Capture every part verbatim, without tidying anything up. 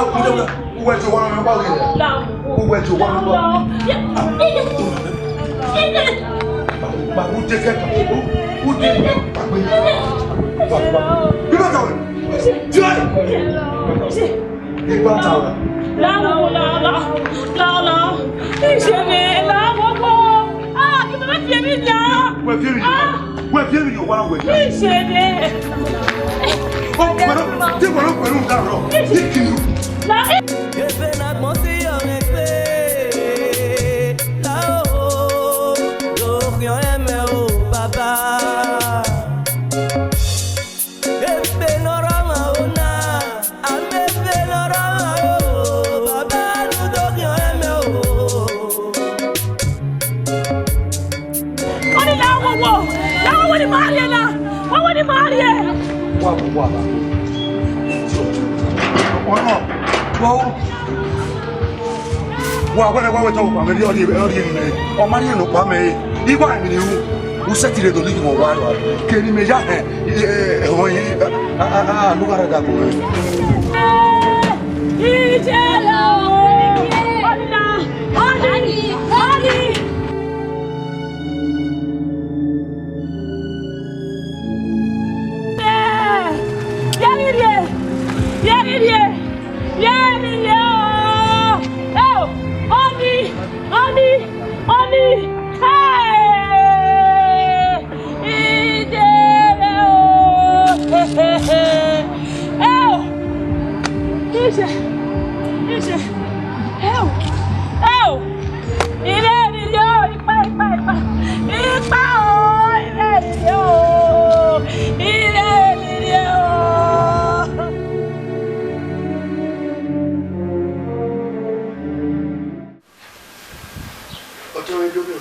Uwẹ ti owa nọ ba ghe. Uwẹ ti owa nọ ba. Ba u te kẹkan. U te kẹkan. Bí bàtà wẹ̀. Tiẹ̀. Bí bàtà wẹ̀. La, la, la, la, la, la. Ìṣẹ̀lẹ̀ la gbogbo. Ah, kí ló fẹ́ fi èmi jà? Wẹ̀ fi èmi jà. Ah. Wẹ fi emi ye owa na wẹ. Ìṣẹ̀lẹ̀. Ọ pẹ̀lú, tí pẹ̀lú pẹ̀lú ń dàrọ. Ní kìlú. Efe na gbọn si ọmọ egbe. Lao, lórí ọ̀rẹ́ mẹ o, bàbá. Efe nọrọ ma o na. Amebe lọrọ ma o, baba nu do khian ẹmẹ o. Ọni la wowo, la wowo ni ma rhie na, wowo ni ma rhie. Wa, wa, wa. Ọnọ, wa o. Wa wẹrẹ wa wẹ tọ wa mẹ ri ọri ọri mẹ. Ọ ma rhie nọ pa mẹ. Igba mi ni ru. U sẹtin rre do ni ghi mwẹ wa rua. Kevbe mẹ ya hẹ, eh, eh, eh, a, a, a, a, lu gha rre da ko mwẹ. Ijele o! Ọni na! Ọni! Ọni! Ye ghi rhie! Ye ghi rhie! Ye ghi rhie o! Eo! Ọni! Ọni! Ọni! Hey! Ijele o! Eo! Ije! Ije! Eo! Eo! Ire rhie o! Ipa, ipa, ipa! Ipa o! Ire rhie o! Ire rhie o! Ọtẹn mwẹ do miẹn.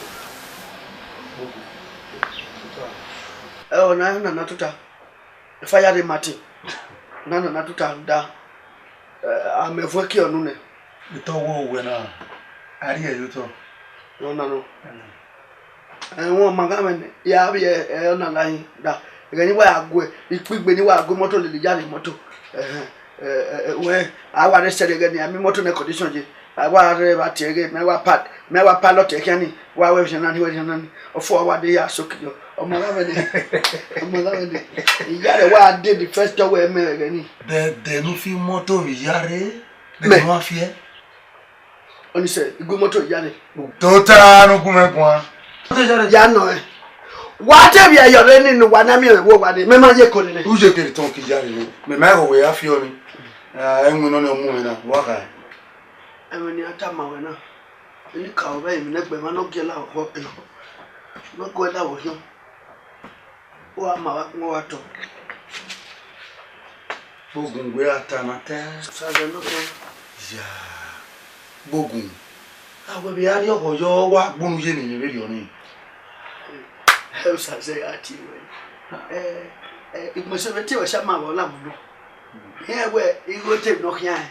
Ẹ, ọna na na tota. Efa ya rre Martin. Ọna na na tota da. Ẹ, amẹ vuẹ kiẹ ọnu nẹ. Otọ wẹ owẹ na, a rhie ẹre otọ. Ọna nọ. Ẹmwẹ ọma gha mwẹ nẹ, ya vbiẹ ẹ, ọna lahin da. Ẹghẹ ne wa ya gu ikpigbe ne wa gu imọto lele iyare imọto. Ẹhẹn, ẹ, ẹ, ẹ, wẹ, a wa rre sẹrriọ ẹghẹ ne a miẹn imọto nẹ condition ye. A wa rre vbe a tie ẹghẹ, mẹ wa pa, mẹ wa pilot ẹkhian ni, wa wẹ vbe na ni, wẹ na ni. Ọfo wa de ya soki yọ. Ọmọ gha mwẹ nẹ, ọmọ gha mwẹ nẹ. Iyare wa de the first time wẹ mẹ ẹghẹ ni. Dẹdẹ ne u fi imọto vbe iyare, dẹdẹ ne u fi ẹe. Ọni sẹ, I gu imọto iyare. Tota ne u gu mwẹ guan. Ya nọ ẹ. Wa te vbiẹ yọ rre ni ne uwa na miẹn mwẹ vbe owa ni, mẹ ma ye eko nene. U ye kere tọn ke iyare ni. Mẹ ma ẹghẹ wẹ ya fi ọni. Ẹ, ẹwẹn nọ ni ọ mu mwẹ na, wa kha. Ẹmwẹ ne a tama ruẹ na. Eni ka vbe emwi ne ẹgbẹe mwa ne ọ giẹla vbe ọkhọ, ne ọ giẹla vbe orhiọn. Uwa ma vbe agbọn uwa tọ. Gbogun wẹ a ta na ta. Sazẹ nọ tọ. Ya. Gbogun. A wẹ vbe a rrie ọghọ yọ, wa gbunu ye ne emwi vberriọ nii. Ẹ, Sazẹ gha tie ruẹ. Ẹ, ẹ, igbẹnse vbe te ruẹ sẹ ma vbe ọ la mu nọ. Rẹn wẹ igho te nọ khian.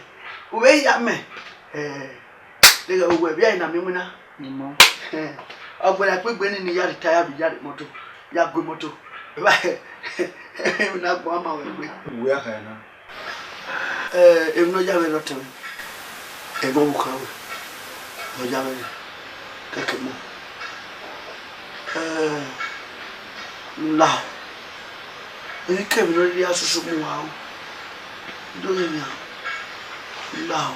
U vbe ya mẹ. Ẹ, Deghẹ uwẹ vbe ẹre na miẹn iwinna. Imọ. Ọ gbẹn na kpegbe ni, ne I ya retire vbe iyare imọto, ya gu imọto. Emwi na gbọn ma wẹ gbe. Uwẹ a kha na. Ẹ, emwi ne ọ ya mwẹ rre ọtẹn mwẹ. Ẹghẹ ọvbokhan wẹ, ne ọ ya mwẹ rre, kẹkẹ mọ. Ẹ, u lahọ. Emwi kemwi ne ọ rhirhi a soso mu uwa ru. Do ghe emwi a, u lahọ.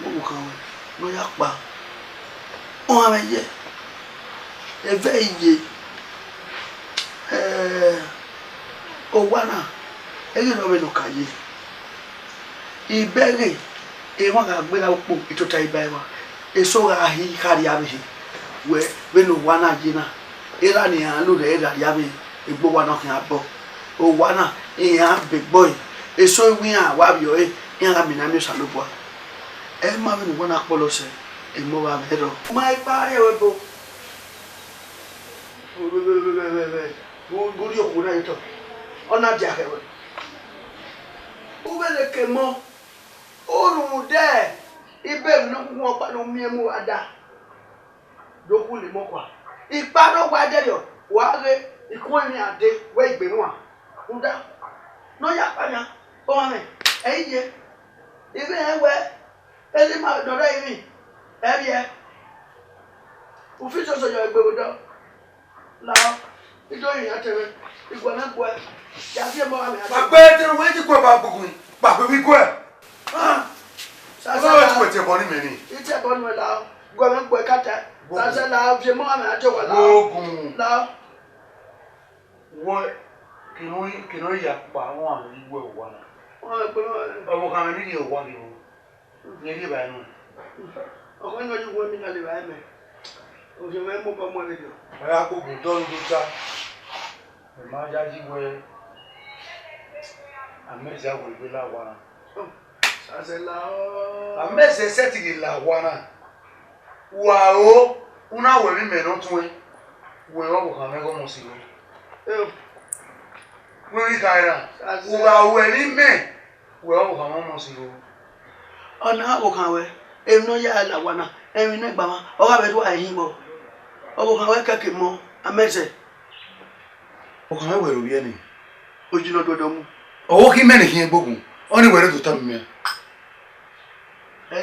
Ọvbokhan wẹ ne ọ ya kpa. Ọmwa mwẹ ye, evẹ i ye. Ẹ, owa na, ẹghẹ ne ọ vbe nọ ka ye. Ibẹghe emwa gha gberra ukpo, I tota i ba emwa. Eso gha hi kha rria vbe ehe. Wẹ, vbene owa na ye na, erha ne iran lu rre erha rria vbe egbe owa na khian bọ. Owa na, iran be egbe ọe. Eso iwinna wa vbiẹ ọre, iran gha miẹn ne a miẹn Osanobua. Ẹ ma vbene owa na kpọlọ sẹ, emọ vbe a mwẹ rrọọ. Ma i kpa rẹn ẹvbo. Vbe u rhie okhuo na ye otọ, ọ na dia khẹ ruẹ. U vbe leke emọ, u rhunmwuda ibe emwi ne ọ gu uwẹ ọkpa ne u miẹn mu uwa da, do khu lele emọ kua. Ikpa ne ọ wa dẹrriọ, wa ghe ikun emwi a dee wẹ igbe nuan. Rhunmwuda ne ọ ya kpa yan, ọmwa mwẹ. Ẹ i ye, I rẹn wẹ, eni ma dọrọ emwi, ẹ vbiẹ. Ufi soso yọ egbe vbe odọ. Lahọ, I do yin iran te mwẹ, I guẹ mwẹ guẹ, ya viọ emọ gha mwẹ. Wa gbe te wẹ ti guẹ ba gbugbun, ba gbe vbe guẹ. Ah, Sasa, ọlọrun ti wẹ tie ẹbọ ne imẹ ni. I tie ẹbọ nuẹn lahọ, guẹ mwẹ guẹ kata. Sasa lahọ, viọ emọ gha mwẹ, a te wa lahọ. Gbogun. Lahọ. Wẹ, kene ọ, kene ọ ya kpa, ọ gha mwẹ igho ẹre owa na. Ọ gha mwẹ egbe nọ. Ọvbokhan mwẹ ni rhie owa ghe vbo? Rẹn rhie evbare nuẹn. Ọkhọ nọ ye uwu emwi na levba ẹmwẹ. Ovbi mwẹ mobọ mu ẹre yọ. Ọ ya koko dọlọ do ta. Mẹ ma yayi wẹ, Amẹzẹ a wẹ egbe la owa na. Sasa lahọ. Amẹzẹ sẹtin ghi la owa na. Wa ro, u na ru ẹmwẹ imẹ ne ọ tuẹn, wẹ ọvbokhan mwẹ ghe ọmọ siro. Wẹ ghi khare na, u gha ru ẹmwẹ imẹ, wẹ ọvbokhan mwẹ ọmọ siro. Ọna ọvbokhan ruẹ, emwi ne ọ ya la owa na, emwi ne ẹgbama, ọ gha vbe rua ẹre hin vbọ? Ọvbokhan ruẹ kẹke mọ, Amẹzẹ. Ọvbokhan mwẹ wẹ rre ovbiẹ ni. Oyi ne ọ do do mu. Ọ khin mẹ ne I khiẹn gbogun, ọnii wẹ rre do tama mẹ.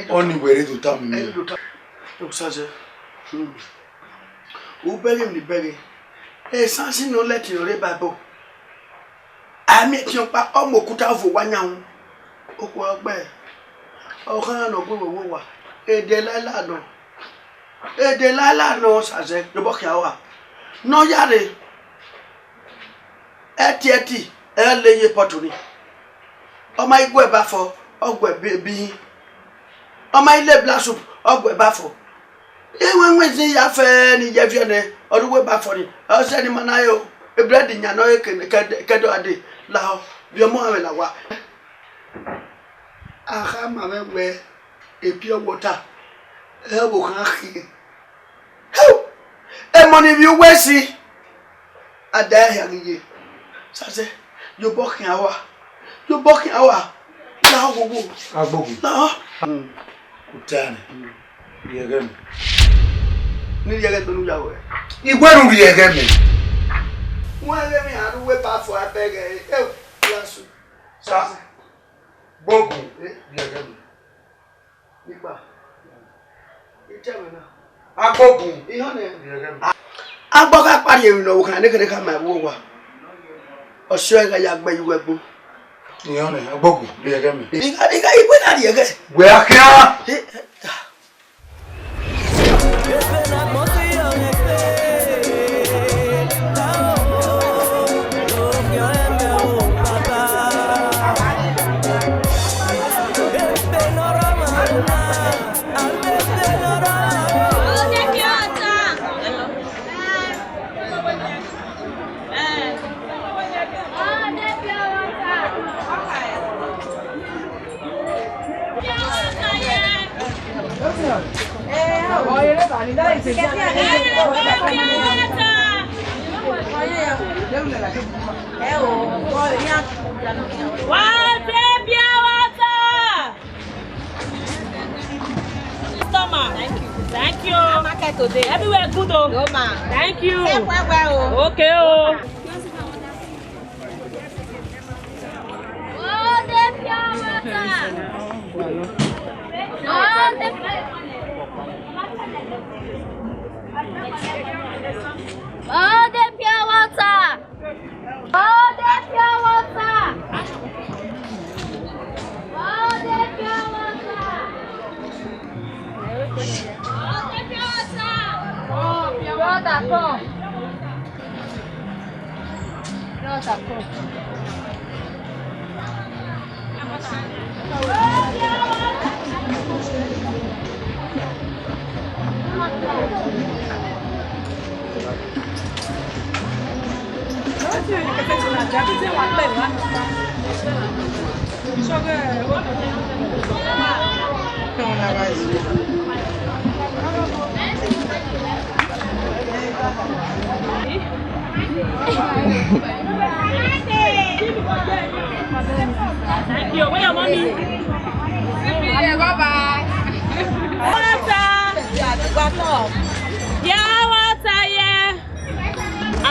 Ọnii wẹ rre do tama mẹ. Osaze. U bẹghe emwi ne I bẹghe. Esansi ne ọ lẹtin ọre Baibol. A miẹn ẹtin ọkpa, ọ mu okuta vuọn owa yan ru. Okhuo ọgbe, ọ khan ne ọ gu vbe owa. Delaila nọ. Delaila nọ, Osaze, yobọ khian ua. Ne ọ ya rre. Ẹtiẹti, ẹ le ye pot ni. Ọ ma i gu ẹba fọ, ọ gu ẹbe ihin. Ọ ma i le black soup, ọ gu ẹba fọ. Iwinwin zin ya fẹ ne I ye viọ nẹ, ọ rre uwu eba fọ ni, ọ sẹ ne ima na re o. Ebrẹd yan ne ọ re ke, ke, ke dọ a dee, lahọ, viọ ọmọ mwẹ la owa. A khama mwẹ wẹ, pure water, ẹ ọvbokhan khian. Heo! Emọ ni vbe uwu esi, a da ẹre hia ghi ye. Sase, yobọ khian ua, yobọ khian ua, lahọ wowo. Agbogu. Lahọ. Uta nẹ, rhie ẹghẹ mẹ. Ne I rhie ẹghẹ do ne u ya ruẹ? I wẹ ne u rhie ẹghẹ mẹ. Wẹ ẹghẹ mẹ a rre uwu eba fọ abẹghe ẹre. Heo, ya su. Sa, Gbogun, rhie ẹghẹ mẹ. Ikpa. I te ẹmwẹ na. Agbogun. Ihọn nẹ. Rhie ẹghẹ mẹ. Agbọ gha kpa rhie emwi ne ọvbokhan nekherhe khama ẹvbo owa. Ọ si ọre gha ya gbe ye uwu ẹgbo. Ihọn nẹ, Agbogun, rhie ẹghẹ mẹ. I gha, I gha, I wẹ na rhie ẹghẹ. Wẹ a khian. Eh, eh, ah. Wa te pure water. Customer. Thank you. Thank you. How market today? Everywhere good o. No, ma. Thank you. Say well, well o. Okay o. All the pure water. All the, all the pure water. All the pure water. All the pure water. All the pure water. Come, pure water, come. Pure water, come. Thank you. Where your mommy? Bye bye. Water. Yeah, water, yeah. A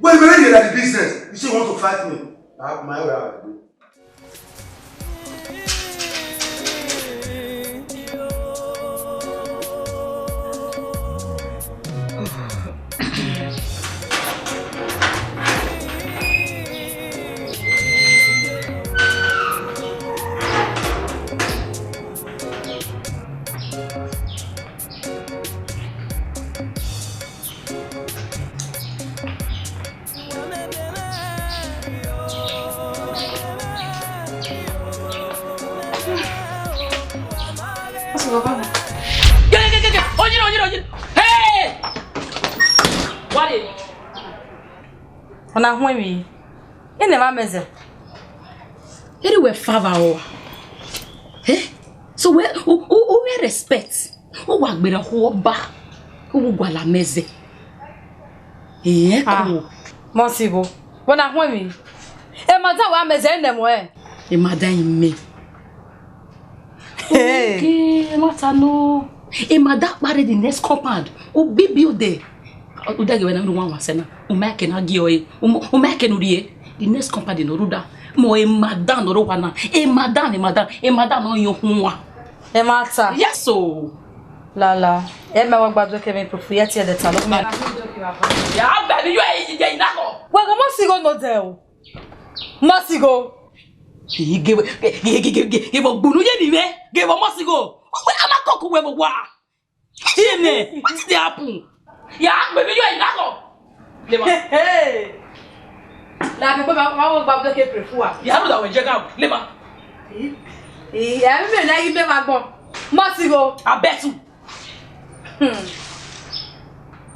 When we realize the business, you say you want to fight me. Ah, my way. Ọna huẹn emwi, ene emwa mẹ zẹ. Erriọ wẹ fa vbe aro. Eh? So wẹ, u, u, u mwẹ respect. U wa gberra okhuo ọba. U wu gualọ amẹ zẹ. Ẹ Ah, khuo. Mọsigho. Wẹ ọna huẹn emwi. Emwa dan wa mẹ zẹ ne ẹmwẹ. Emwa dan i mẹ. Hey. Okay, ma ta nọ. Emwa dan kpa rre the next compound. U bibi odẹ. U dẹ ghe wẹ na, u wan wa sẹ na. U ma ke na gie ọre. U ma, u ma ke ne u rrie. The next compound ne u rre da. Mẹ emwa dan ne u rre owa na. Emwa dan, emwa dan, emwa dan ne ọ yọn uhunmwu. Emwa ta. Yes o. Lala. Ẹ mẹ wa gba do ke mi proof yẹ tie ẹdẹ ta lọ. Ya bẹ mi yọ ẹyin ye ina kọ. Wẹ ghe Mọsigho nọ dẹ o. Mọsigho. Ghe, ghe, ghe, ghe, ghe, ghe vbe ọgbunu ye ni mwẹ, ghe vbe Mọsigho. Ugbẹn a ma kọkọ uwẹ vbe owa. Tie mẹ, what did happen? Ya gbe mi yọ ina kọ. Lema. Hey, hey. La ke gbe ma, ma wo gba ke pre fu a. Ya ru da wẹ je ga, lema. Ih, ih, ẹ mi na yi me ma gbọn. Mọsigho. Abẹtu. Hmm.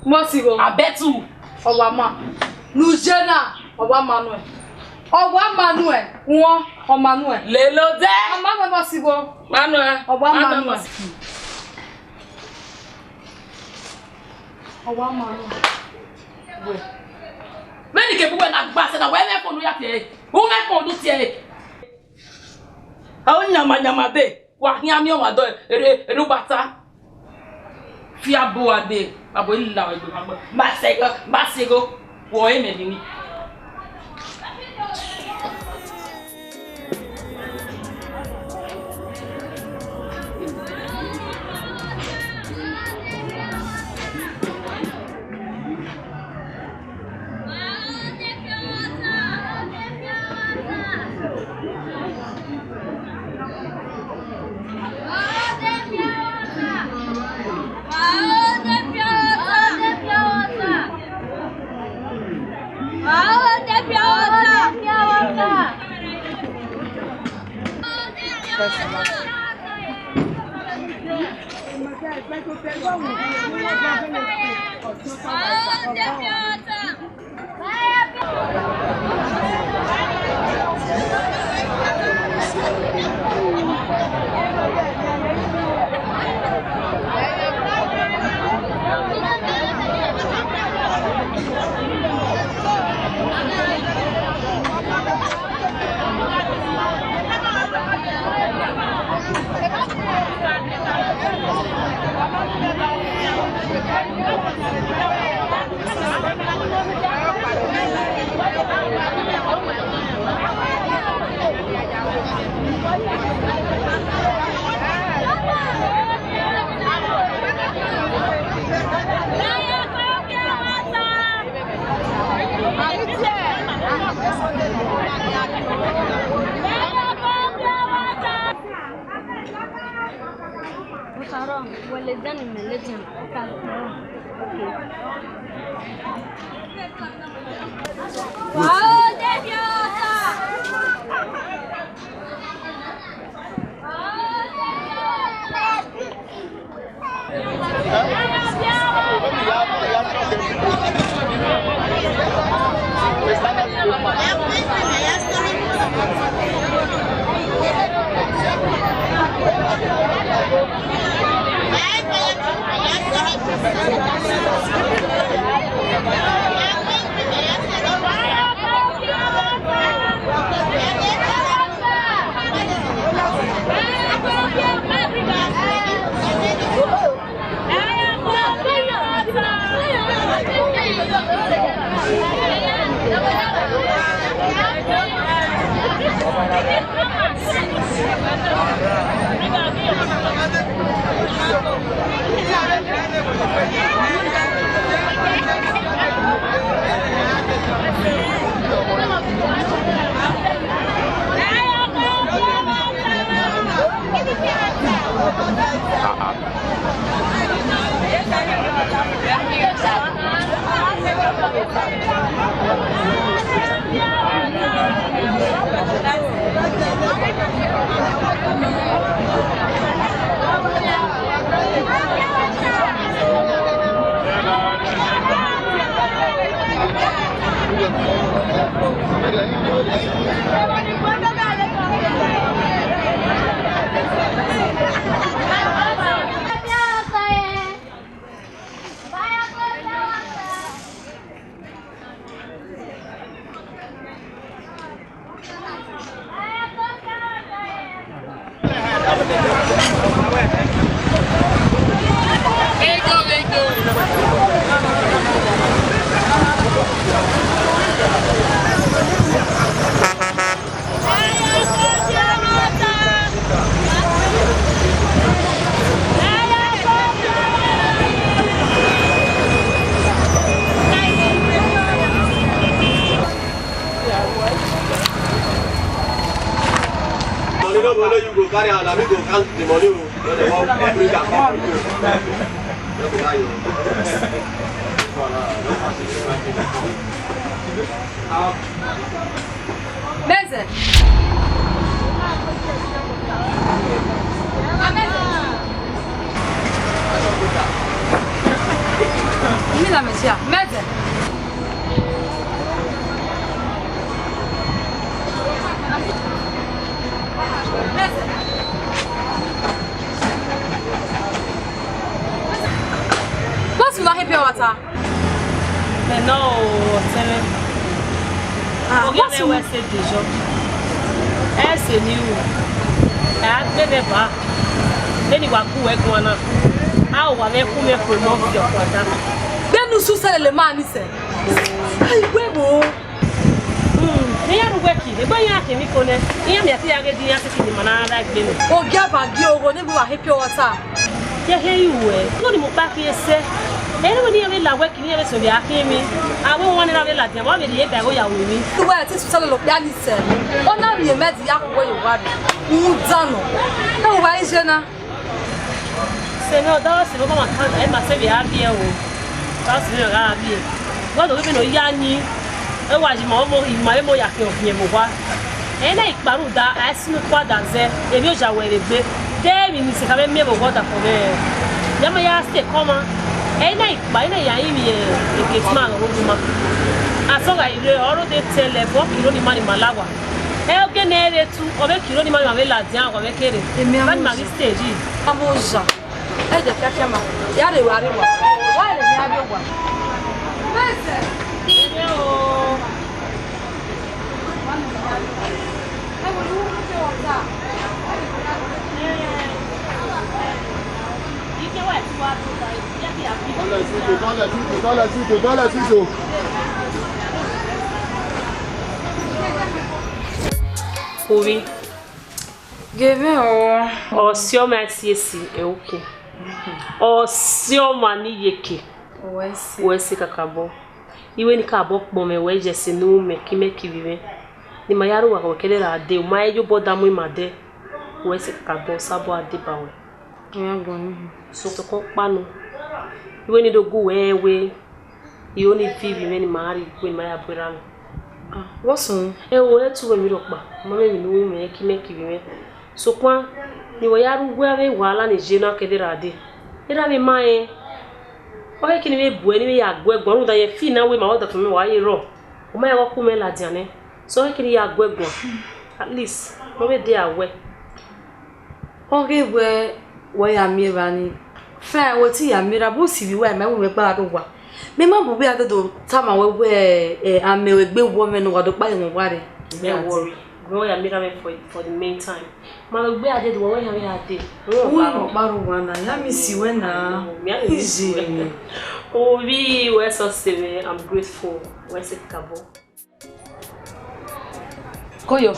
Mọsigho. Abẹtu. Ọ wa ma. Ne u ye na, ọ wa ma nuẹn. Ọ wa ma nuẹn, wọn, ọ ma nuẹn. Lele odẹ. Ọ ma nuẹn Mọsigho. Ma nuẹn. Ọ wa ma nuẹn. Ọ wa ma nuẹn. Wẹ. Vbene ke bu wẹ na gba sẹ na, wẹ mwẹ phone ya tie. U mwẹ phone tie. A o nyama nyama de, wa khian miẹn ọmwa dọ, ere, ere u gba ta. Fiabo a de, abo i la egbe ma gbọ. Ma sẹgọ, ma sẹgọ, wọ ọre mẹ vbini. What's wrong? Well, it's done in Malaysia. Okay. Money no go let you go carry am, na me go count the money o. No dey wan bring am come put you. No be lie o. Mẹzẹ. Mẹzẹ. Mila mẹ chia. Mẹzẹ. What's with that pure water? Mẹ nọ o, ọtẹn mwẹ. Ah, ogie what's mwẹ with wẹ sẹ dejọ. Ẹ sẹ ni ru. Ẹ a gbe mwẹ ba. Vbene wa gu wẹ guan na. A ho wa mwẹ khu mwẹ khuẹ nọ viọ khuada. Vbene usu sẹ lele ma ni sẹ. Ai, wẹ vbo? Hmm, ne iran ru wẹ ki, egbe iran khin emwi ko nẹ, iran miẹn te iran ghe di iran siki ne ima na ra egbe nẹ. Ogia ba gie ogho ne egbe wa khin pure water. Ye khin ru wẹ, igho ni mu kpa khin ẹsẹ. Ẹ i re wẹ ne iran vbe la wẹ ki ne iran vbe suẹn vbe a khin emwi. Avbe owan ne iran vbe ladian, wa vbe rhie ba igho ya ru emwi. Wẹ te sẹ lele okpia ni sẹ, ọ na miẹn mẹ di ya kugbe ye owa rre. Rhunmwuda nọ, ẹ wa i je na. Sẹ ne ọ da sẹ vbe ọmwa kan, ẹ ma sẹ vbe a biẹ o. Ọ da sẹ vbe ọ gha biẹ. Wẹ do vbe ne ọ ya yin, ẹ wa yi ima ọmọ, ima emo ya khian khian vbe owa. Ẹ i na ikpa rhunmwuda a i sunu ukpọn da zẹ, emwi oja wẹ vbe gbe, de emwi ni sẹ kha vbe miẹn vbe oghọdafọn mwẹ. Ya ma ya stay kọ ọmwa. Ẹ i na ikpa, ẹ i na ya rinmwian eke tuma ne ọ rre owa ima. Asọn gha rre, ọ rre odẹ tẹlẹ, ẹvbo ọ kiro ne ima ni ma la owa. Ẹ, oge ne ẹ rre tu, ọ vbe kiro ne ima ni ma vbe ladian, ọ vbe kere. Emwi a ma ni ma ghi stay yi. A ma oja. Ẹ jẹ fiafiama, ya rre evbare owa, wa rre emwi a rrie owa. Ovbi. Ghe mwẹ o. Ọsiọma esiesi ẹre uki. Ọsiọma ni iyeke. Wẹ sẹ. Wẹ sẹ kakabọ. Iwẹ ni kakabọ kpọ mwẹ, wẹ ye ẹse ne u mwẹ, ke imẹ kevbe mwẹ. Ne ima ya rre owa, wẹ kẹdẹ ra dee, u ma he ye obọ da mu ima dẹ. Wẹ sẹ kakabọ, Osanobua deba wẹ. Ọ ya gbọnni. Sokpan ọkpa nọ. Iwẹ ni do gu wẹ ẹre wẹ, I ho ni viọ ivbi mwẹ ne ima rrie igho ne ima ya bu erha mwẹ. Ah, vbọ sunu? Ẹo, ẹ tu wẹ emwi rhọkpa, ọ ma mwẹ emwi ne u ru mwẹ, ke imẹ kevbe mwẹ. Sokpan, ne uwẹ ya rre uwu avbe wahala ne I ye na ke de ra dee. Erha mwẹ ma rẹn. Ọ khẹke ne I vbe bu ẹre, ne I vbe ya gu ẹre guan, rhunmwuda rẹn fi na wẹ ima ọdafẹn mwẹ wa ye rrọọ. Ọ ma rẹn ọghe ọ khu mwẹ ladian nẹ. So ọ khẹke ne I ya gu ẹre guan. At least, ne ọ vbe de a wẹ. Ọ ghe wẹ, wẹ ya miẹn evba ni, fine, wẹ te ya miẹn erha, but ivbi uwa ma wẹ imẹ gba rre owa. Mẹ ma bu vbe a do tama wẹ wẹ, eh, amẹ wẹ egbe wọ mwẹ ne uwa do kpa ye mwẹ owa rre. Don't worry. Wẹ ya miẹn erha mwẹ for, for the meantime. Ma vbe gbe a dee, wẹ wẹ ya miẹn a dee. Uwẹ ma kpa rre owa na, ya miss wẹ na. Easy. Ovbi, wẹ sẹ ọse mwẹ, I'm grateful. Wẹ sẹ kakabọ. Koyo,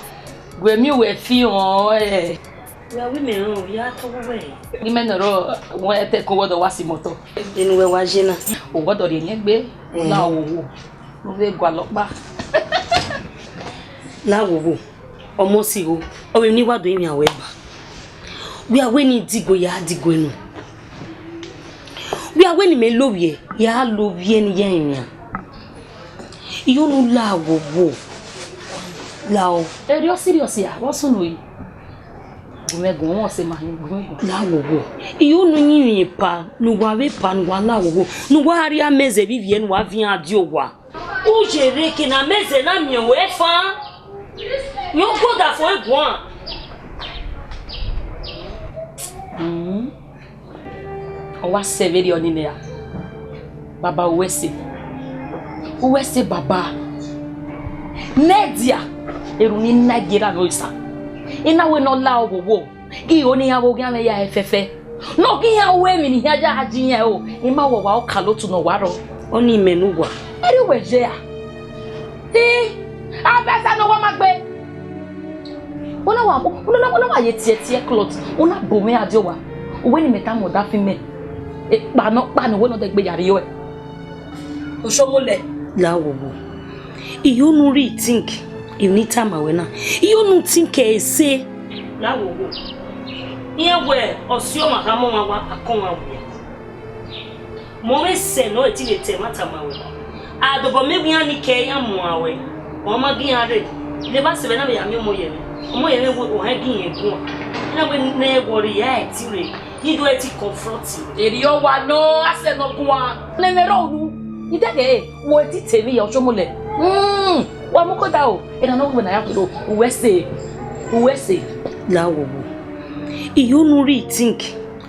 wẹ miẹn uwẹ fi họn ẹre. Wa wẹ imẹ rẹn, ya tọ wẹ. Imẹ nọ rọ, wẹ te ko wọdọ wa si mọtọ. Enu wẹ wa ye na. O wọdọ rhie eniẹn gbe, la owowo. U vbe gualọ ọkpa. La owowo, ọmọ si igho, ọ vbe ne I wa do rinmwian wẹ ba. Wẹ a wẹ ne I digo ya digo enu. Wẹ a wẹ ne imẹ lovbiẹ ya lovbiẹ ne I ya rinmwian. I ho ne u la owowo. La o. Erriọ serious a, vbọ sunu re? Gu mwẹ guan, ọmọ sẹ ma hin, gu mwẹ guan. La owowo. I ho ne u yin emwi epa, ne uwa vbe epa, ne uwa la owowo, ne uwa rhie amẹ zẹ vbe ivbi ẹre, ne uwa viọ iran die owa. U ye rre eke ne amẹ zẹ na miẹn ruẹ fan. Yan ọgọdafọn guan. Hmm. Ọ wa sẹ vberriọ nii nẹ ra? Baba, uwẹ sẹ. Uwẹ sẹ, baba. Nẹdia, erhunmwu ne I na gie erha mwẹ osa. I na wẹ ne ọ la owowo, ghi ho ne iran vbe oghian mwẹ ya hẹ fẹfẹ. Ne ọ ghi iran ru emwi ne I khian ya gha ji iran o, I ma wẹ ọ wa oka lotu ne ọ wa rrọọ. Ọnii mẹ ne uwa. Erriọ uwẹ ye ra? Ii, avbe ẹsẹ ne ọ wa ma gbe. Una wa, una, una wa ye tie tie cloth, una bu mwẹ a die owa. Uwẹ ne imẹ tama ọdafẹn mẹ, ekpa nọkpa ne uwẹ nọ dẹgbe ya rrie ọe. Oshomole. La owowo. I ho ne u rhie think emwi ne I tama wẹ na. I ho ne u think ẹre ese. La owowo. Iran wẹ ọsiọma kha mu ọmwa wa, akọmwa wẹ. Mẹ ọ vbe sẹ ne ọ i ti vbe ta ẹmwata ma wẹ. A dobọ miẹn wẹ iran ni kẹ iran muan wẹ, ọ ma gie iran rre. Ne evba sẹ vbe na vbe ya miẹn ọmọ ye mwẹ. Ọmọ ye mwẹ wẹ, ọ hẹn gie irẹn guan. I na wẹ ne ẹ wọrri ya ẹtin rre. Ni do ẹtin confront. Erriọ wa nọ, a sẹ nọ guan. Ne ẹmwẹ rrọọ unu. I dẹghe, wẹ ti te emwi ya, Oshomole. Mm, wa mu koda o. Ena nọ wẹ na ya kuro, uwẹ sẹ. Uwẹ sẹ. La owowo. I ho ne u rhie think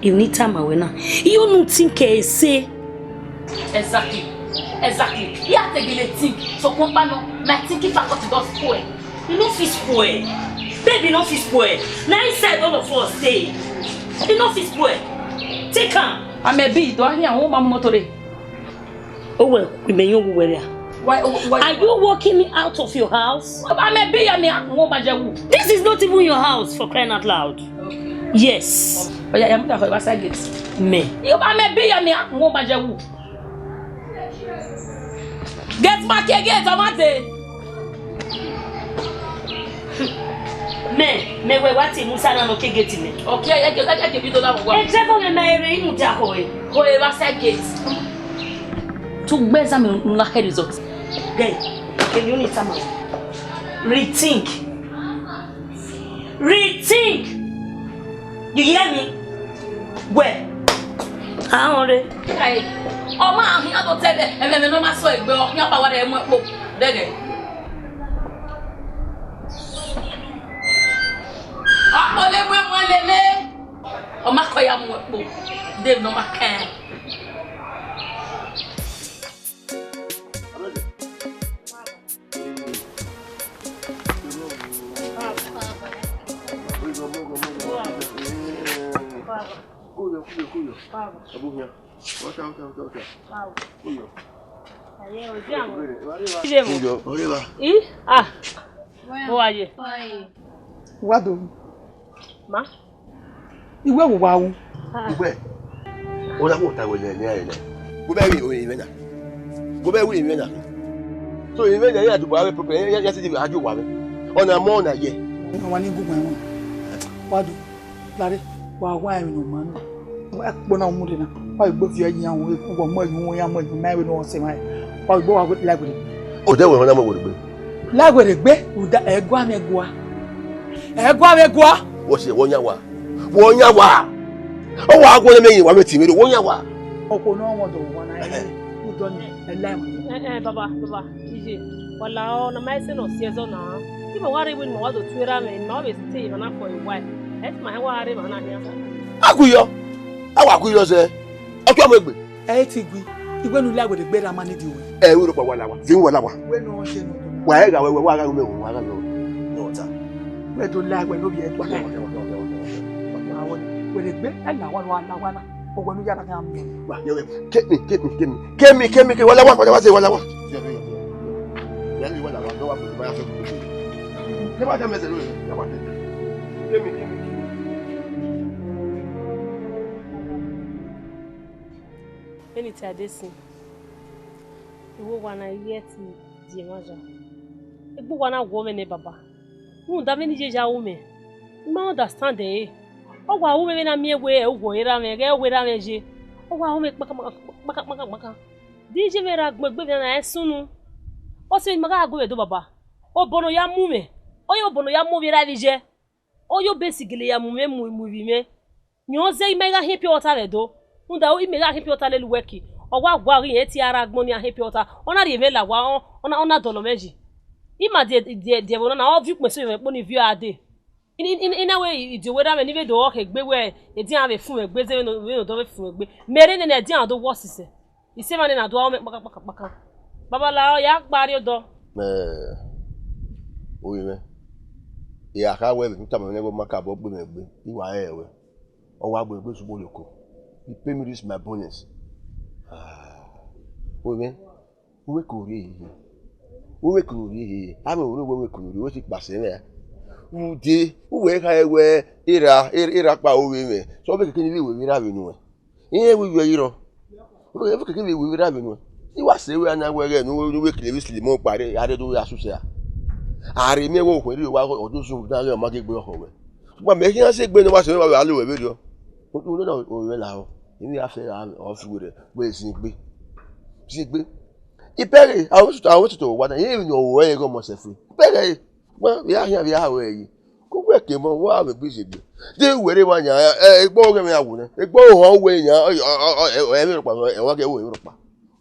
emwi ne I tama wẹ na. I ho ne u think ẹre ese. Exactly. Exactly. I a te gele think. Sokpan ọkpa nọ, my thinking faculty don spoil. E no fit spoil. Babe, e no fit spoil. Na inside all of us dey. E no fit spoil. Take am. Amẹ bi do ahian, wọn ma mu moto re. O wẹ, imẹ yan uwu wẹ ria. Why, why? Are you walking me out of your house? Amẹ bi ya mi a, wọn ma jẹ wu. This is not even your house, for crying out loud. Okay. Yes. Oya, ya muda khọ evba side gate. Mẹ. Amẹ bi ya mi a, wọn ma jẹ wu. Gate ma ke gate, ọ ma dee. Mẹ, mẹ wẹ wa tie Musa na nọ ke gate mẹ. Okay, ẹ jẹ, ẹ jẹ, ẹ jẹ bi do na wọ. Ẹ jẹ bọ mẹ ma ere imu dia khọ e. Khọ evba side gate. To gbẹ exam una head result. Then, can you need someone? Rethink. Rethink. You hear me? Wẹ, a rẹn ọnre. Ai, ọ ma khian do tẹdẹ, ẹmwẹ ne ọ ma sẹ egbe, ọ khian ba wa rẹ mu ẹkpo. Dẹgẹ. Akpọlẹ mu ẹmwẹ lele. Ọ ma kọ ya mu ẹkpo. De ne ọ ma kẹn. Kuyo, kuyo, kuyo. Abu hian. Wata, wata, wata, wata. Kuyo. Kuyo, ọrẹ wa. I? Ah. Mo wa ye. Wa do. Ma. Iwe wo wa wu. Iwe. Ona mo ta wele ne ai na. Go be wi o ime na. Go be wi ime na. So ime na ya du ba we problem, ya, ya ti di aju wa we. Ọna mọ ọna ye. Ọna wa ni gu gbe wọn. Wa do. Lare, wa wa emwi ne ọ ma na. Wa kpo na mu de na. Wa gbe fi ẹyin ahun, wa mu ẹyin, wa mu ẹyin, ma emwi ne ọ sẹ ma. Wa gbe wa la wele. O de wẹ ọna mo wele gbe. La wele gbe, uda ẹgua mwẹ gua. Ẹgua mwẹ gua. Wọ si wọ yan wa. Wọ yan wa. Ọ wa gu ne mẹ yin wa mẹ ti mẹ do, wọ yan wa. Ọkọ ne ọ wọn do wa na. Udọ ni, ẹ la emwi. Eh, eh, baba, baba, iye, wa la ọ, na ma ẹse ne ọ si ẹzọ na. Ima wa rre iwinna, ima wa do tu erha mwẹ, ima wa vbe te emwa na fọ e wa. Ẹ ti ma hẹn wa rre emwa na nian. A gu yọ, a wa gu yọ zẹ, ọ tua mu egbe. Ẹ i ti gui, iwẹ ne u la wele gbe ra ma ni di ruẹ. Ẹ, wẹ rhọkpa wa la wa, zẹ wa la wa. Wẹ ne ọ se nọ. Wa ẹ gha wẹ, wẹ wa gha wẹ, wa gha wẹ. Nọ ta. Wẹ do la wẹ no bi ẹ do la. Wẹ rhọkpa wa la wa. Wẹ rhọkpa wa la wa. Wẹ rhọkpa wa la wa na. Ọwẹ ne u ya na khian miẹn. Wa, yẹ wẹ. Kemi, kemi, kemi. Kemi, kemi, kemi. Wa la wa, wa la wa, zẹ wa la wa. Kemi, kemi, kemi. Vbene I tie ẹdẹ sin, I wo owa na ye ẹtin die emwa ya. Egbe owa na wọọ mwẹ nẹ baba. Rhunmwuda vbene iye ya ru mwẹ, I ma understand ẹre. Ọ wa ru mwẹ vbene a miẹn wẹẹ uwẹ ọre erha mwẹ, ghẹ uwẹ erha mwẹ ye. Ọ wa ru mwẹ kpaka kpaka kpaka kpaka. De iye mwẹ ra gbẹn egbe vbe na ẹsunu? Ọ sẹ vbe ima gha gu vbe do baba. Obọ ne ọ ya mu mwẹ, ọ yevbe obọ ne ọ ya mu ovbi erha vbe iye. Ọ yevbe sigele ya mu mwẹ mu mu ivbi mwẹ. Yẹn ọ zẹ, ima i gha hiẹn pure water vbe Ẹdo. Rhunmwuda imẹ gha hiẹn pure water lele uwẹ ki, ọ wa gua ghi rẹn tie ara agbọn ne iran hiẹn pure water, ọ na rhie mwẹ la owa, ọ, ọ na, ọ na dọlọ mwẹ yi. Ima die, die, die ẹvbo na na, ọ viọ ukpọn eso mwẹ kpo ni viọ a dee. I, I, I, I na wẹẹ idio wẹ erha mwẹ ne I vbe do ọkhọ egbe wẹẹ, edian vbe fun mwẹ egbe, zẹ vbene odọ vbe fun mwẹ egbe. Mẹ rre nene edian do wọ sisẹ. Isẹ emwa nena do aro mwẹ kpaka kpaka kpaka. Baba la ọ ya gba rrie odọ. Ẹ, ovbi mwẹ, I gha kha wẹ vbe ne u tama mwẹ nẹ, vbe ọ ma ka obọ gbe mwẹ egbe, I wa rẹrẹ ruẹ. Ọ wa gbe egbe sugbo rrie oko. He pay me this my bonus. Ah, ovbi mwẹ, uwẹ ke rrie ehe. Uwẹ ke rrie ehe. Avbe oro wẹ uwẹ ke rrie, uwẹ ti kpasẹ mwẹ ra. Rhunmwuda, uwẹ kha wẹ erha, erha kpa ovbi mwẹ. Sẹ ọ vbe keke ne I vbe wẹ erha vbe nuẹn. Irẹn vbe ivbi ẹre rrọọ. Vbe keke vbe wẹ erha vbe nuẹn. I wa sẹ wẹ a na wẹ ẹghẹ ne uwẹ kele vbe Islam kpa rre, a rre do ya sẹ usẹ ra. A rre miẹn wẹ okhuo rhie owa, ọ do zun dan ghe ọ ma gie egbe ọkhọ wẹ. Sokpan mẹ khian sẹ egbe ne ọ wa sẹ mwẹ, wa vbe a lo ruẹ vberriọ. Rhunmwuda ovbi mwẹ lahọ, emwi a fẹ ra ọ fi werriẹ, wẹ zin egbe. Zin egbe. Ipẹghe, a wẹ tutu, a wẹ tutu owa na, irẹn emwi ne ọ ruẹ ẹre ghe ọmọ sẹ fe. Ipẹghe, Wa, vbe a khian vbe a ru ẹre yi. Ku wẹ ke emọ, wa vbe gbe izegbe. De wẹ rre emwa yan, ẹ, egbe ọghe mwẹ ya wu nẹ. Egbe ọghe uwẹ yan, ọ, ọ, ọ, ẹ, ẹ, ẹ, emwi rhọkpa, ẹ, wa gie ru emwi rhọkpa.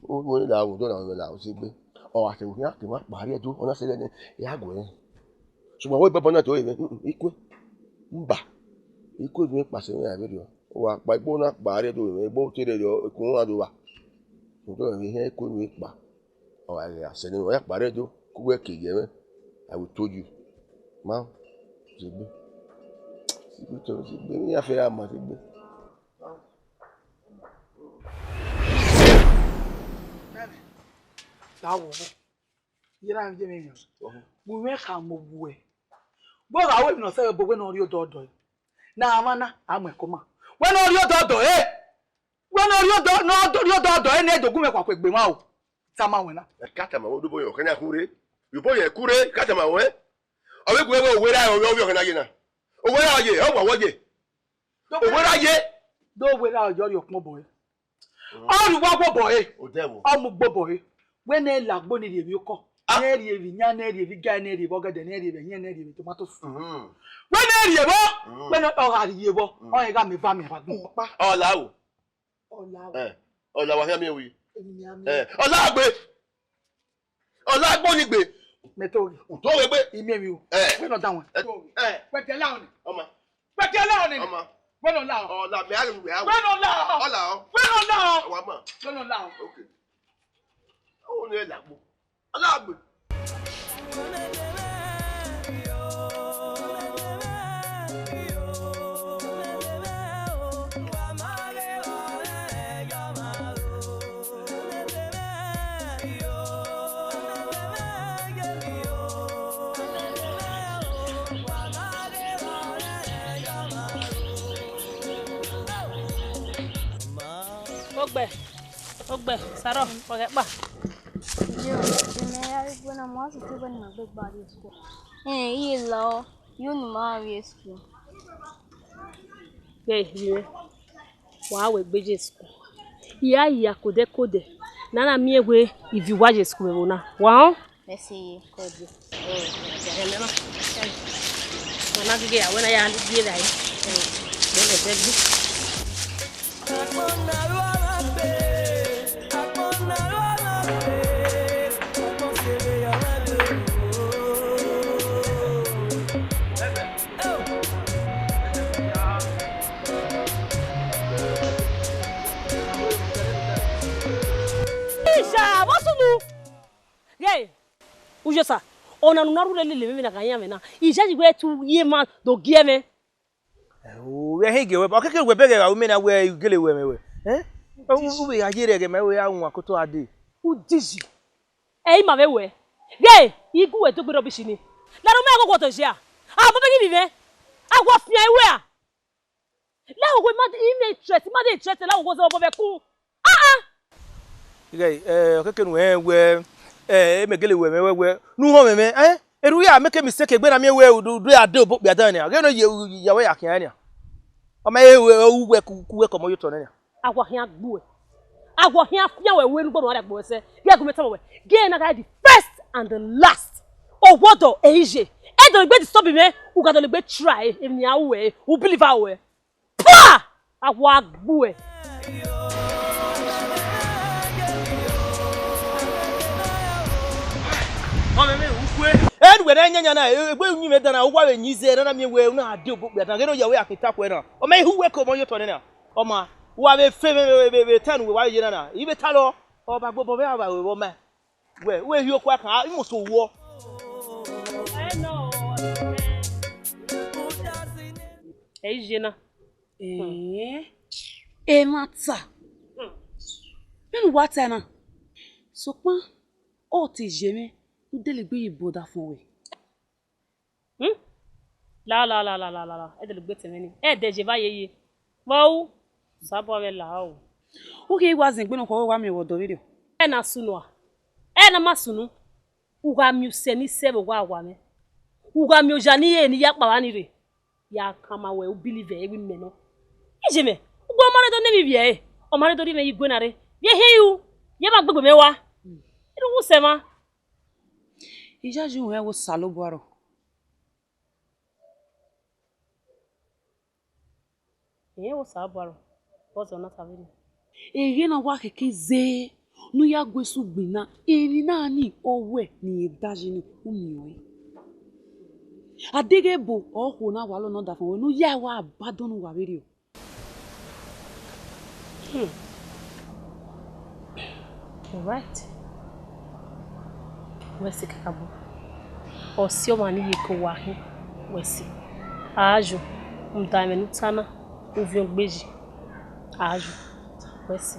O, o, la wu, do na, la wu, si egbe. Ọ gha sẹ vbe okhian, ke emwa kpa rrie Ẹdo, ọ na sẹ ẹghẹ nẹ, ya gu ẹre. Sokpan wẹ bọbọ na to ẹre, mm, mm, ikue. Mba. Ikue vbe kpasẹ mwẹ vberriọ. Wa kpa egbe na kpa rrie Ẹdo, egbe te rre, ekun na do wa. Odo mwẹ hian ikue vbe kpa. Ọ gha gha sẹ ne ọ ya kpa rre Ẹdo, ku wẹ ke ye mwẹ, I will told you. Ma, zegbe. Zegbe tọ, zegbe. Iran fẹ ra ma zegbe. La wo wo. Ye ra ye me yan. Bu me kha mo bu e. Bo gha we no se bo we no ri odo odo e. Na ma na, a mu ẹko ma. We no ri odo odo e. Wẹ ne ọ rhie odọ, ne ọ rhie odọ, odọ ẹre ne do gu mwẹ khuakhua egbe mwa o. Tama wẹ na. Ẹ ka tama wẹ, odobọ yọ, ọkẹ na khure. Obọ yọ khure, ka tama wẹ. Ọ vbe gu wẹ, owẹ ra, ọ vbe ọkẹ na ye na. Owẹ ra ye, ọ wa wọ ye. Owẹ ra ye. Do owẹ ra, ọ yọ rhie ọkpọn obọ ẹre. Ọ rhie uwa wọ obọ ẹre. Odẹ wo. Ọ mu gbe obọ ẹre. Wẹ ne ẹ lagbo ni rhie emwi okọ. Ah. Ne rhie vbe iyan, ne rhie vbe iga, ne rhie vbe ọgẹdẹ, ne rhie vbe ẹhiẹn, ne rhie vbe tomato. Mhm. Wẹ ne rhie vbọ, mhm, wẹ ne ọ gha rhie vbọ, mhm, ọ rẹn gha mẹ eva mẹ vba gbọn. Ọkpa. Ọ la o. Ọ la o. Eh, ọ la wa khian miẹn wi. Emi nian miẹn. Eh, ọ la gbe. Ọ la gbe ni gbe. Mẹ to ghe. U to ghe gbe. I miẹn wi o. Eh. Wẹ ne ọ da wọn. Eh. Wẹ diẹlẹ ọni. Ọma. Wẹ diẹlẹ ọni. Ọma. Wẹ ne ọ la o. Ọ la, mẹ a ghe wẹ a wẹ. Wẹ ne ọ la o. Ọ la o. Wẹ ne ọ la o. Wa ma. Wẹ ne ọ la o. Okay. Ọ ne la gbo. Ọ la gbe. Ogbẹ, ogbẹ, Sarọ, wa ghẹ kpa. Yo, mẹ ya rre igho na, ma sisi wẹ ne ima gbe gba rrie school. Ẹn, iye la ọ, yo ne ima rrie school. Ghẹ, ivbi mwẹ, wa wẹ gbe je school. I ya ya kodẹ kodẹ ne a na miẹn wẹ ivbi uwa ye school vbe ẹvbo na. Wa họn? Mẹ sẹ ye, kọ dee. Ọ, ẹmẹ na. Wa na gege ya, wẹ na ya ye rae. Ẹ, wẹ lẹ zẹ gbe. Isha, vbọ sunu? Ghẹ, Uyosa, ọna ne u na rhurre lele mwẹ vbene a gha yan mwẹ na, I yayi wẹ te u ye emwa do gie mwẹ. Ẹo, vbe ẹhẹn gie wẹ, ọ keke wẹ bẹghe gha ru imẹ na wẹ I gele ru ẹmwẹ wẹ. Ẹ? U vbe gha ye rre ẹghẹ ma wẹ a wan koto a dee. Udizi. Ẹ i ma vbe wẹ. Ghẹ, I gu wẹ do gbe rubbish ni. Laro ma ẹghẹ ọghuọtọ zia. A mọ vbe ghi vbe mwẹ. A wa fian iwe a. Lahọ wẹ ma de, I mwẹ interest, I ma de interest, lahọ wẹ zẹ obọ vbe ku. Ah, ah. Ighẹ, eh, ọ keke nu rẹn wẹ, eh, emẹ gele wẹ mwẹ wẹ, wẹ, ne u họn mwẹ mwẹ, eh? Erriọ u ya make mistake egbe na miẹn wẹ u do, u do ya de obọ okpia dan nia. Ghẹ ne ọ ye, ya wẹ ya khian nia. Ọ ma he wẹ, u wẹ ku, ku wẹ ke ọmọ ye otọ nẹ nia. A wa khian gbuẹ. A wa khian fian wẹ wẹ ne u gbọdọ gha gbuẹ sẹ. Ghẹ gu mẹ tama wẹ. Ghẹ na gha the first and the last. Owodo, ẹ i ye. Ẹ dọlegbe disturb mwẹ, u gha dọlegbe try, emwi a ru ẹ, u believe a ru ẹ. Pua! A wa gbuẹ. Ẹ ne uwẹ na yanyan na, egbe uyinmwẹ dan na, uwa vbe yin zẹ, ne a na miẹn wẹ, u na de obọ okpia dan, ghẹ ne ọ ya wẹ a khin takuẹ na. Ọ ma i hu wẹ ke ọmọ ye otọ nẹ na. Ọ ma, wa vbe fe vbe, vbe, vbe, vbe ta ne uwẹ wa ye na na. I vbe ta lọ, ọ ba gbobọ vbe a vbe vbe ọ ma. Wẹ, wẹ hi okua kan, I must to wọ. Ẹ i ye na. Ẹn, emwa ta. Vbene uwa ta na, sokpan ọ te ye mwẹ, u delegbe ye bu ọdafọn wẹ. Hmm? La, la, la, la, la, la, la. Ẹ delegbe tẹn mwẹ ni. Ẹ dẹ ye va yeye. Vbe u? Osanobua mwẹ la o. U khin wa zẹn egbe nọkhua, wa miẹn vbe ọdọ vberriọ. Ẹ na sunu a? Ẹ na ma sunu. U gha miẹn usẹ ni sẹ vbe owa mwẹ. U gha miẹn oya ni re ne I ya kpao ni rre. Ya kan ma wẹ u believe ẹre vbe imẹ nọ. Iye mwẹ, ugbẹn ọ ma rre do ne emwi vbiẹ ẹre, ọ ma rre do rhie mwẹ ye igue na rre. Vbe ehiẹn ru, ye ma gbegbe mwẹ wa. Erhunmwu sẹ mwa. I yayi uhẹn vbe Osanobua rrọọ. Ehẹn, vbe Osanobua rrọọ, vbọzẹ ọ na ta vberriọ? Eghe na wa khẹke zẹ ne u ya gu esu gbinna, emwi na ni ọwẹ ne irẹn da yi ni, u miẹn ọre. A deghẹ ebo ọkhuo na wa lọ ne ọdafẹn ruẹ ne u ya wa abandon uwa vberriọ. Hmm. All right. Wẹ si kakabọ. Ọ si ọmwa ne I ye ke owa khin. Wẹ si. A yo. Rhunmwuda ẹmwẹ ne u ta na, u viọ gbe yi. A yo. Wẹ si.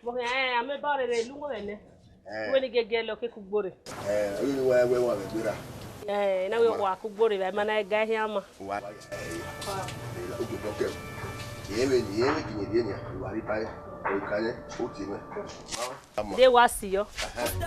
Vbọ khian, ẹ, amẹ ba rere elu wẹ nẹ. Ẹ. Wẹ ni gẹgẹ lọ ke kugbo rre. Ẹ, ẹ, ẹ, wẹ, wẹ, wẹ, wẹ, gbera. Ẹ, na wẹ wa kugbo rre, ma na ga hian ma. Wa, ẹ, ẹ, ojo bọ kẹ. Ye me, ye me gini ye nia, wa ri ba ya. O ka ye, o ti me. De wa si yo. Ẹhẹn.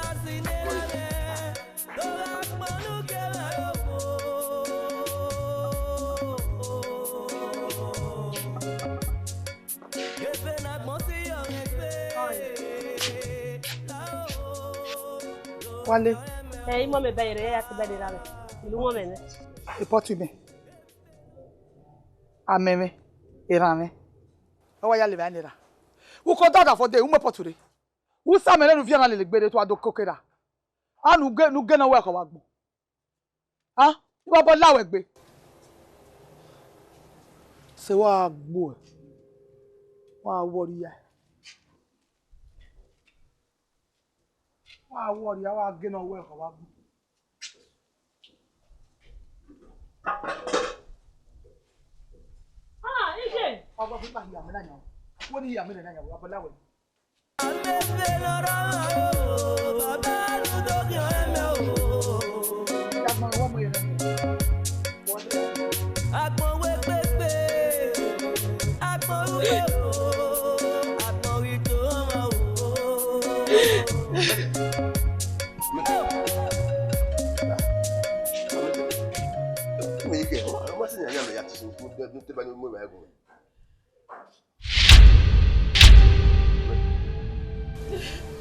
Wale. Ẹ, imọ mẹ bẹghe rre, ya te bẹghe rre. Ilu wọn mẹ nẹ. Ipọtu mẹ. Amẹ mwẹ. Erhan mwẹ. Ọ wa ya levba nẹ ra. Uko dada fọ de, u mu ipọtu rre. U sa mẹ nẹ ne u viẹ na lele gbe rre, te u wa do koko ra. A ne u ghe, ne u ghe ne ọ wẹ khọ wa gbọn. A, I wa bọ la wẹ gbe. Se wa gbuẹ. Wa wọrria. Wa wọrria, wa ghe ne ọ wẹ khọ wa gbọn. Ah, Ije. Ọgbọ fún ìgbà ìyá mi náà yàn. Wọ́n ní ìyá mi náà yàn, wọ́n bọ́lá wẹ̀.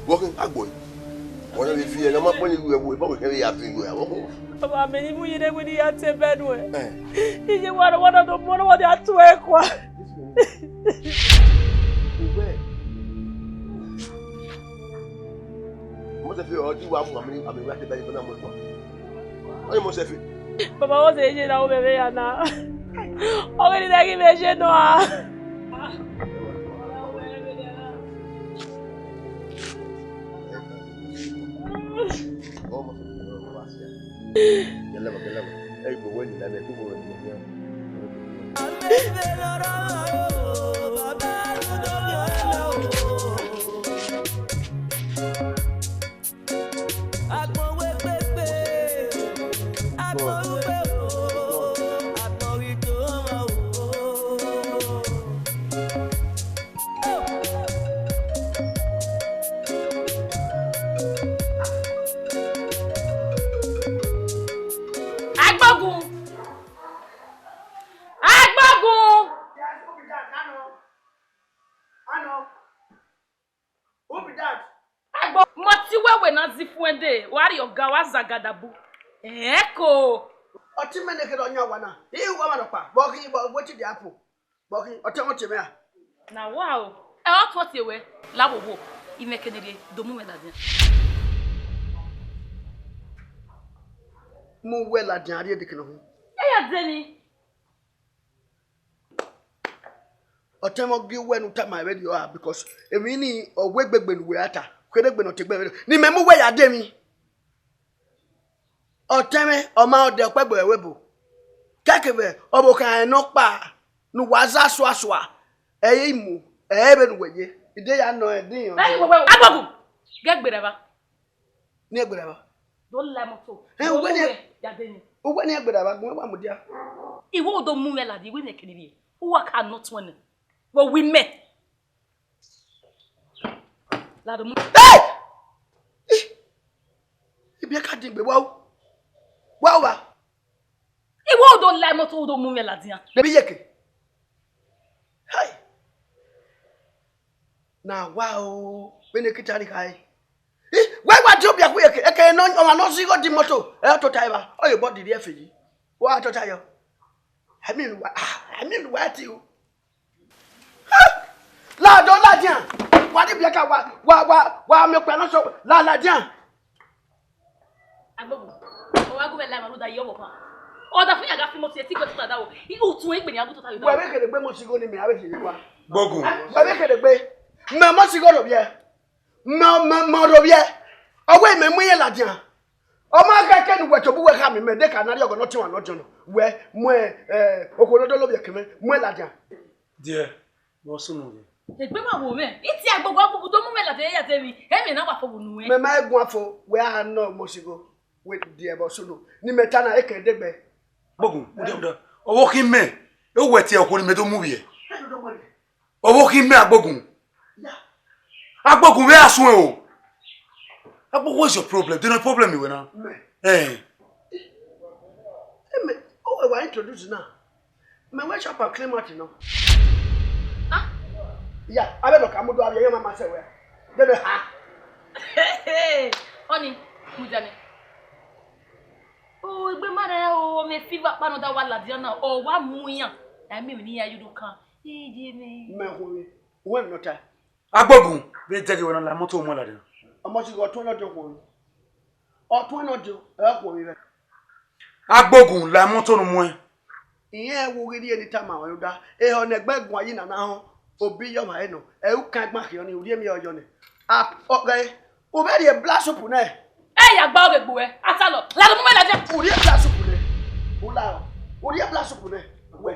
Wọ́kìn agbọ̀n. Wọ́n náà fi ẹ̀ náà máa pọ́n ní ìlú ẹ̀wọ̀ ìbáwò kẹ́rẹ́ yà fi ìlú ẹ̀wọ̀ kọ́. Baba, mẹ ni mu yi ne wini ya te bẹnu ẹ. Iye wa rọ wọdọ do mọ wọdọ atu ẹ kua. Mose fi ọ di wa mu amini amini wa te bẹni bẹni amọ ẹkọ. Ọni Mose fi. Baba, what's the issue now, baby? Yana. Ọgẹni na ghi vbe je nọ a. Agbogun! Agbogun! Who be that? Agbo, mọ ti wẹwẹ na zi fuẹn de, wa rrie ọga, wa zagadabu. Ẹko. Ọtẹn mwẹ nekherhe ọyan wa na. Iye uwa mwa nọkpa, but he, but wetin dey happen? But he, ọtẹn mwẹ ọtẹn mwẹ a. Na wa o. Ẹ, ọ tuẹ tie wẹ, la wo wo, imẹ kene rhie, do mu mwẹ ladian. Mu wẹ ladian rhie dekene hu. Ẹ ya de ni. Ọtẹn mwẹ ọ gie uwẹ ne u tama ẹmwẹ rriọ a, because emwi ni ọ wẹ egbe ne uwẹ ra ta, kherhe egbe ne ọ te gbe ẹmwẹ rriọ. Ne imẹ mu uwẹ ya de emwi. Ọtẹn mwẹ, ọ ma ọdẹ ọkpẹgbe ẹvbo ebo. Kẹkevbe ọvbokhan rẹn nọkpa ne uwa za suasua, ẹ i re imu, ẹ i re vbene uwẹ ye. I de ya nọ ẹdin. Agbogun, ghẹ gberra evba. Ne I gberra evba? Do la moto. Ẹ, uwẹ ni, ya de ni. Uwẹ ni gberra evba, gun wa mudia. Iwẹ u do mu mwẹ ladian, iwẹ mwẹ kene rhie. Uwa ka nọ tuẹn nẹ. Vbe owi mẹ. Ladian mu. Hey! Ibiẹka din gbe wa o. Wa o wa. Iwẹ u do la moto u do mu mwẹ ladian. Debi yeke. Hey! Na wa o, vbene ekita ni khare. Ih, wẹ wa die obiẹku yeke, eke nọ, ọmwa ne ọ zẹ igho di moto, ẹ, ọ tota evba, ọ ye obọ di rhie ẹfe yi. Wa tota yọ. I mean, wa, ah, I mean, wa ti o. Ah! Ladian, ladian. Wa ni biẹka wa, wa, wa, wa miẹn okpia nọ sọ, la, ladian. Agbogun, ọ wa gu mwẹ la emwa rhunmwuda ye ọvbokhan. Ọdafẹn ya gha fi imọto ẹtin gbe tota da o. I, u tuẹn ikpe ne a gu tota ye da o. Wẹ vbe kherhe gbe imọto igho ni mẹ, a vbe kherhe gua. Agbogun. Wẹ vbe kherhe gbe. Mẹ imọto igho rhovbiẹ. Mẹ, mẹ, mẹ rhovbiẹ. Ọ wẹ mẹ mu irẹn ladian. Ọ ma gha kẹ ne uwẹ tobọ uwẹ khama mẹ, de ka na rhie ọghọ ne ọ tiọnmwa ne ọ diọn nọ. Wẹ mu, eh, okhuo ne ọ do lovbiẹ ke mwẹ, mu ẹn ladian. Diẹ, vbe ọ sunu rre? Egbe ma wo mwẹ. I tie Agbogun, Agbogun do mu mwẹ ladian ya de emwi. Emwi na wa fo vbe unu mwẹ. Mẹ ma guan fo, wẹ a nọ imọto igho. Wẹ diẹ vbe ọ sunu. Ne imẹ ta na, ekẹn degbe. Agbogun, mudia, mudia. Ọvbokhan mẹ, e uwẹ tie okhuo ne imẹ do mu vbiẹ. Ọvbokhan mẹ Agbogun. Agbogun vbe a suẹn o. Agbogun, what's your problem? There no problem wẹ na. Mẹ. Eh. Emẹ, ọ wẹ wa introduce na. Mẹ wẹ shop and clean out nọ. Ah? Ya, abẹ nọ ka mu do avie, ya ma ma sẹ wẹ. Dede ha. Ọni, Mu dia nẹ. O, egbe ma rẹ o, mẹ fiva kpa nọ da wa ladian na, ọ wa mu iran. A miẹn emwi ne iran ye do kan. Iye mẹ. Mẹ khuọnmwi, uwẹ emwi ne ọ ta. Agbogun, vbe dẹghe wẹ na la moto mu ladian. Ọmọ si ghe ọtuẹn nọ diọn khuọnmwi. Ọtuẹn nọ diọn, ẹ khuọnmwi vẹ. Agbogun, la moto nu muẹn. Irẹn wu ghi rhie ne I tama ruẹ rhunmwuda, ehọ ne ẹgbẹe guan yi na na họn, obi yọ ọmwa ẹre nọ, ẹ i kan ẹgban khian nii, u rhie emwi ọyọ nẹ. A, ọ, ghẹ, u vbe rhie black soup nẹ. Ẹ ya gba ọghe egbe ruẹ, a ta lọ. Ladian mu mwẹ ladian. U rhie black soup nẹ. U la, u rhie black soup nẹ. Wẹ,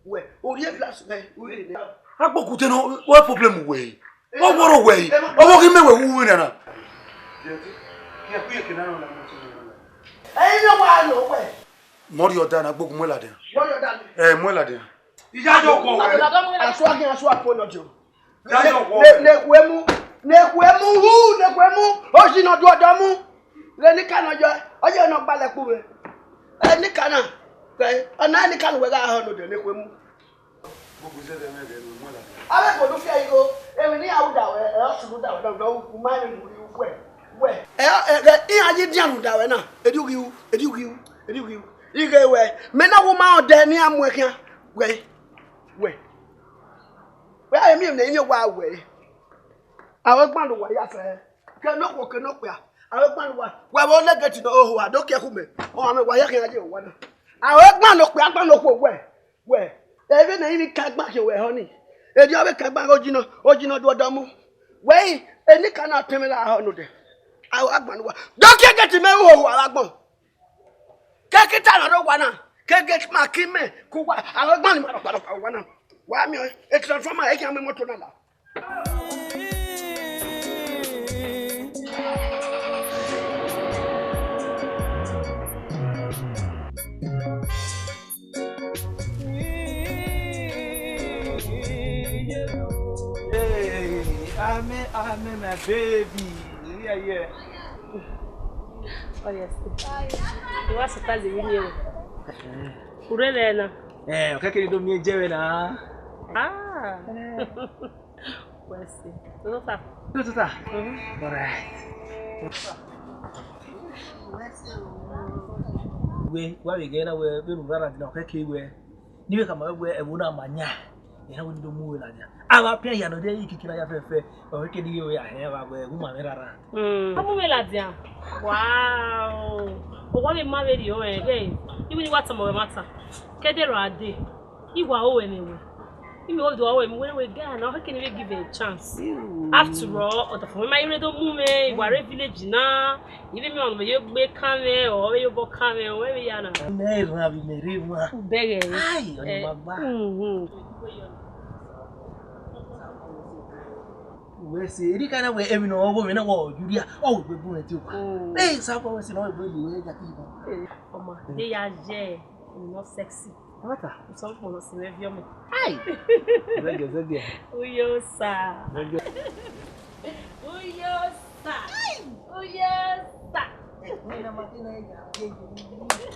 wẹ, u rhie black soup nẹ, u rhie nẹ. Agbogun de nọ, what problem wẹ? Ọ wọrọ wẹ? Ọ wọ ghi mẹ wẹ wu wẹ nana. Ẹ i nọ wa nọ wẹ. Mọ rhie ọda na, Agbogun mu ladian. Mọ rhie ọda nẹ. Ẹ, mu ladian. Iya yo kọ wẹ. Asua ghi asua po nọ diọn. Iya yo kọ wẹ. Ne, ne khuemu, ne khuemu hu, ne khuemu, oji nọ do ọdọ mu. Ghẹ ne I ka nọ yọ, ọ ye nọ gbalẹ kpu mwẹ. Ẹ ne I ka na, ẹ, ọ na ne I ka nu wẹ gha họn nodẹ ne khuemu. Avbe ẹvbo ne u fi ẹre igho, emwi ne iran ru da wẹ, ẹ, ọ sunu da wẹ, nọ, nọ, u ma rẹn mu rhie uwẹ, uwẹ. Ẹ, ẹ, ẹ, iran ye dian ru da wẹ na, erriọ u ghi ru, erriọ u ghi ru, erriọ u ghi ru. Ighe wẹ, mẹ na wo ma rẹn ọdẹ ne iran mu ẹn khian, wẹ, wẹ. Wẹ, a miẹn emwi ne I miẹn owa wẹ. Aro egban ne uwa ya fẹ. Ke ne okhuo, ke ne okpia. Aro egban ne uwa. Wa vbe ole gate nọ, oho, a do kie khu mẹ. Ọ, a mẹ wa ya khian ye owa na. Aro egban ne okpia, egban ne okhuo wẹ. Wẹ, ẹ vbe ne I vbe ka egban khian wẹ họn nii. Erriọ ọ vbe ka egban ghe oji nọ, oji nọ do ọdọ mu. Wẹ i, eni ka na tẹn mwẹ gha họn nodẹ. Aro egban ne uwa. Do kie gate mẹ, oho, a vbe agbọn. Ke ke ta na rre owa na, ke gate man ke mẹ, ke uwa, aro egban ni ma rhọkpa rhọkpa owa na. Wa miẹn, e transformer, e khian mu imoto na la. Hey, Ame, Ame, my baby. Yeah, yeah. Oh, yes. You want to pass the video? Urere na. Eh, okay, can you do me a favor na? Ah. Wẹ se. Toto ta. Toto ta. Mhm. All right. Wẹ, wa vbe ghe na wẹ, vbene u rara dina, ọ khẹke wẹ. Ne I vbe khama wẹ, ẹvbo na ma yan. Ẹ na wẹ ne I do mu wẹ ladian. A gha pian ya nọ de ikiki na ya fẹfẹ. Ọ khẹke ne I ghe wẹ a hẹn vbe wẹ, u ma mwẹ rara. Mm. A mu mwẹ ladian. Wow. Owa vbe ma vberriọ rẹn, ghẹ, I wẹ ne I wa tama ruẹ ẹmwata. Ke ẹdẹ rua dee, I wa ru ẹmwẹ wẹ. I miẹn wẹ do ru ẹmwẹ wẹ, wẹ guy na, ọ khẹke ne I vbe give a chance. Ew. After all, ọdafẹn mwẹ ma i rre do mu mwẹ, I wa rre village na, I vbe miẹn ọmwa ne ọ vbe ye egbe kan mwẹ, ọ vbe ye obọ kan mwẹ, ọ vbe ya na. Mẹ rhan vbe mẹ rre mwa. Bẹghe. Ai, ọni, eh, ma gba. Mhm. Wẹ se, eri ka na wẹ emwi ne ọ gho mwẹ na wẹ ọ yuria, ọ wẹ egbe bu mwẹ te owa. Mm. Ẹ, sa kọ wẹ se na wẹ egbe lu wẹ ya ki ba. Eh, ọma, de ya ye, emwi ne ọ sexy. What? Sọ fún ọ si mẹ viọ mẹ. Ai! Zẹgẹ, zẹgẹ. Uyo sa. Zẹgẹ. Uyo sa. Uyo sa. Mẹ na ma ti na ya.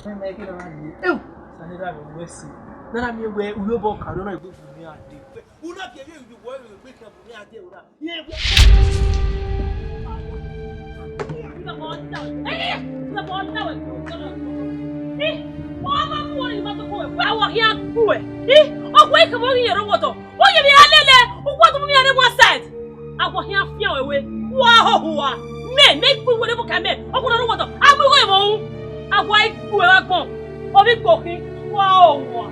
Mẹ ma ki na ma ye. Eu! Sa ne ra wẹ si. Na na mi wẹ uyo bọ ka do na egbe bu mi ade. Una ke ye yu wọ egbe kan bu mi ade una. Ye wọ. Awọ hian kue. Ih, ọgua ikẹmọ ghi yẹn rre owọdọ. Wẹ ye vbe a lele, uwa do mu mi rre one side. Awọ hian fian wẹ wẹ. Wa hoho wa. Mẹ, mẹ ikpe wẹ ne bu ka mẹ. Ọgua rre owọdọ. A mu igho ẹmwẹ ru. Awọ ikpe wẹ agbọn. Ovbi ikpe okhin. Wa hoho wa.